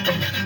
Thank you.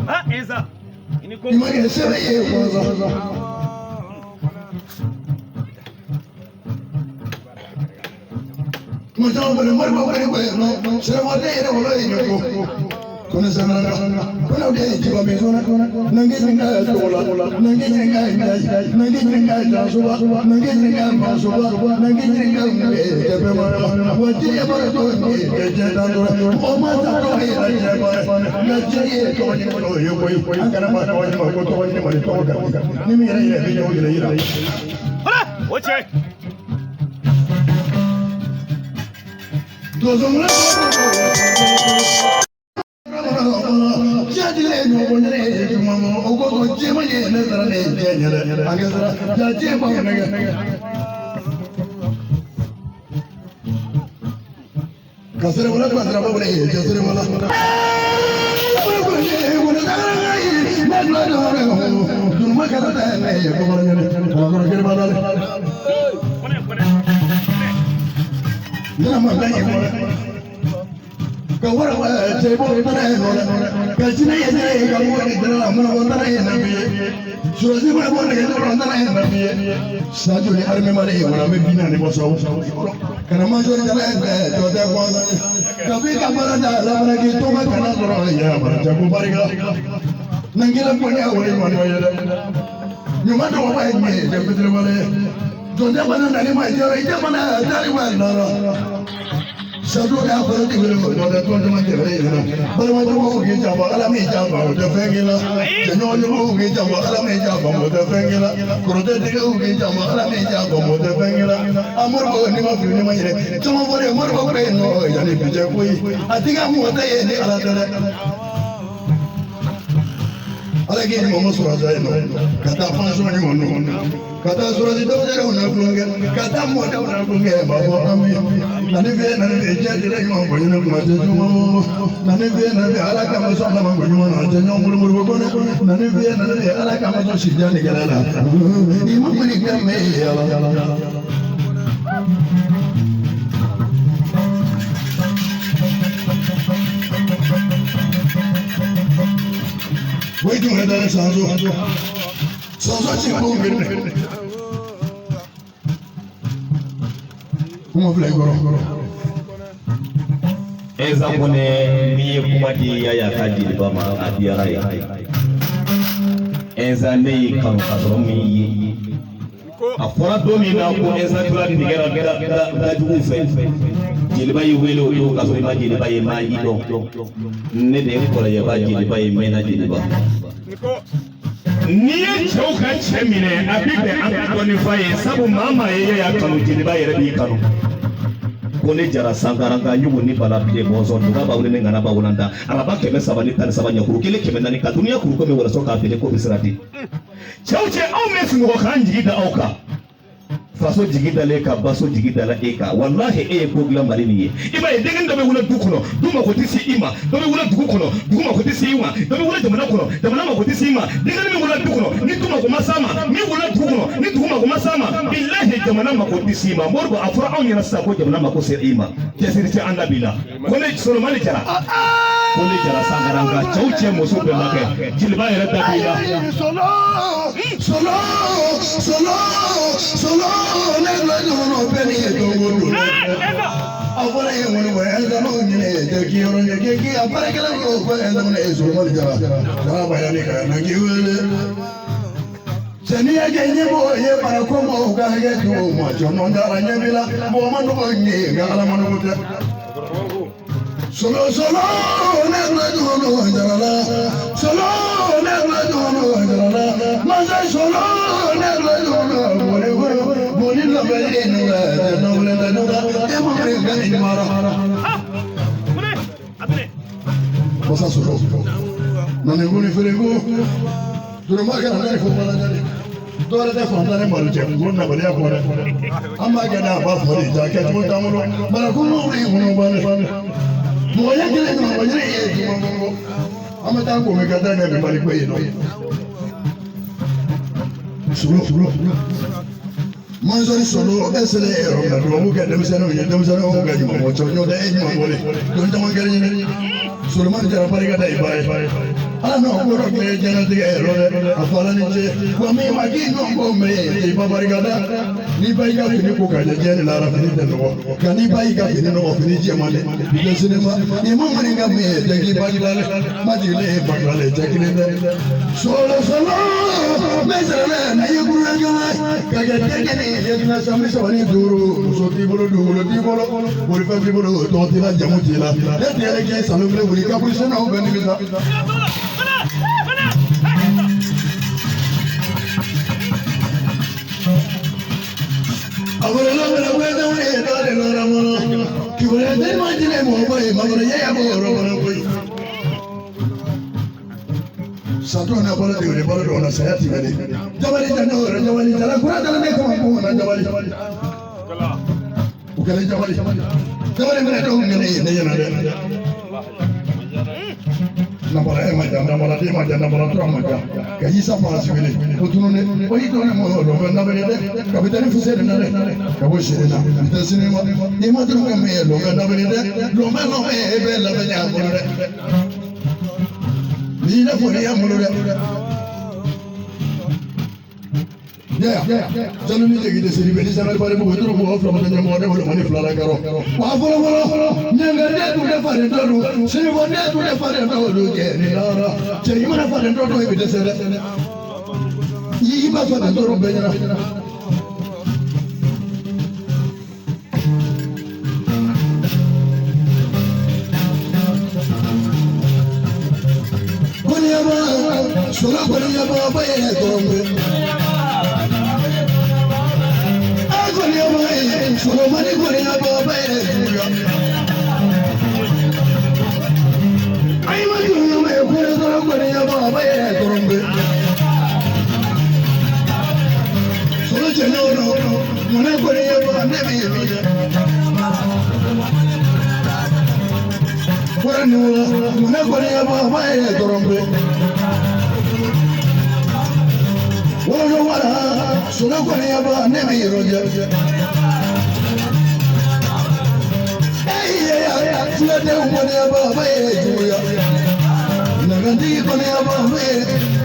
Ah, Eza. Ini ko. O cɛ. Kone kone. Eza Kone min ye kuma di Yaya ka jeliba ma a diyara ye. Eza ne y'i kanu ka sɔrɔ min ye. A fɔra don min na ko Eza tora tigɛra dajugu fɛ. Jeliba y'i wele o don ka sɔrɔ i ma jeliba ye maa y'i dɔn. Ne de ye kɔrɔyɛba jeliba ye mɛnna jeliba. N'i ye cɛw ka cɛ minɛ a bɛ bɛn an ka dɔɔnin f'a ye sabu maa maa ye Yaya kanu jeliba yɛrɛ b'i kanu. Ko ne jara sankaranka ɲugu ni bala bile bɔnsɔn duga b'a wele ne ŋana b'a wolanta araba 313 ɲɛkuru kelen 400 ka duniya kuru komi wɔlɔsɔ k'a feere ko bɛ sira di. Cɛw cɛ anw bɛ sunɔgɔ k'an jigi da aw kan. Faso jigi dalen ka baso jigi dala e kan walahi e ye ko dilan Mali nin ye. I b'a ye denkɛnin dɔ bɛ wolo du kɔnɔ du mako tɛ se i ma, dɔ bɛ wolo dugu kɔnɔ dugu mako tɛ se i ma, dɔ bɛ wolo jamana kɔnɔ jamana mako tɛ se i ma. Denkɛnin min wolola du kɔnɔ ni du mako ma s'a ma, min wolola dugu kɔnɔ ni dugu mako ma s'a ma, bilahi jamana mako tɛ se i ma. Moribo a fɔra anw ɲɛna sisan ko jamana mako sera i ma, cɛsiri tɛ an da bi la. Ko ne Solomani Jara, ko ne Jara Sankaranka cɛw cɛ muso bɛnbakɛ jeliba yɛrɛ da b'i la. Solo solo ne jarala solo ne jarala masa solo ne boli boli Masa sɔrɔ nani ko ni feere ko duruma kɛra ne fo bala dɛ dɔwɛrɛ tɛ fantan ni malo cɛ ko nabaliya kɔ dɛ an b'a kɛ n'a b'a fɔ de ja kɛcogo t'an bolo barakun bɛ kɔnɔ ban dɛ mɔgɔ ɲɛ kelen mɔgɔ ɲɛ ye juma bɔ an bɛ taa ko min ka taa kɛ bi mali ko yen nɔ solo solo Manzori solo e selen e yɔrɔ min na dubabu kɛ denmisɛnninw ye denmisɛnninw ka ɲuman bɔ cɛw ɲɔgɔn tɛ e ɲuman bɔlen don caman kɛra ɲɛnɛ Solomani Jara barika da i ba ye ala n'o ko dɔ kɛ diɲɛlatigɛ yɛrɛ dɛ a fɔ ala ni ce wa min ma k'i ɲɔgɔn ko mɛ i ba barika da n'i ba y'i ka fini ko ka jɛ diɲɛ de la fini tɛ nɔgɔ nka n'i ba y'i ka fini nɔgɔ fini jɛman dɛ i tɛ sini ma i ma mani ka min ye tɛ k'i ba dilan dɛ ma jigin ne ye ba dilan dɛ cɛ kelen tɛ solo solo n bɛ sɛnɛ na ye kuruya ka kɛ denkɛ ye diɲɛ san 35 muso t'i bolo dugukolo t'i bolo bolifɛn t'i bolo tɔgɔ t'i la jamu t'i la ne tɛ yɛrɛ kɛ sanu filɛ wuli kaburu sɛnɛw bɛ nimisa. Santo na balo de balo do na saya ti bele jabali jano jabali jala kura dala ne ko ko na jabali o kala jabali jabali mena do ngene ne yana de na bala e ma jam na bala de ma jam na bala tura ma jam ka isa fa sibele o tunu ne o ito ne mo do na bele de kapitani fuse de na de ka bo shere na ita sinema ni ma tunu me lo na bele de lo ma no e be la be nya mo de ni na fo ya mo de ya jalo ni jegi de seri be ni sanal bare mo turu mo fo mo de mo de mo ni flala karo wa fo fo nyanga de tu de fare do seri mo de tu de fare do do je ni la je ni mana fare do do e be de sere yi ba fare do be nyana Solo koniya ba ye torombe a koniya ba ye solo mani koniya ba ye juya ayi ma juya ma kore doro koniya ba ye torombe solo jeno no mone koniya ba ne bi mi kore ni wala mone koniya ba ye torombe wala wala solo koniya ba ne bi roja eh ya fula de koniya ba ye juya nagandi koniya ba ye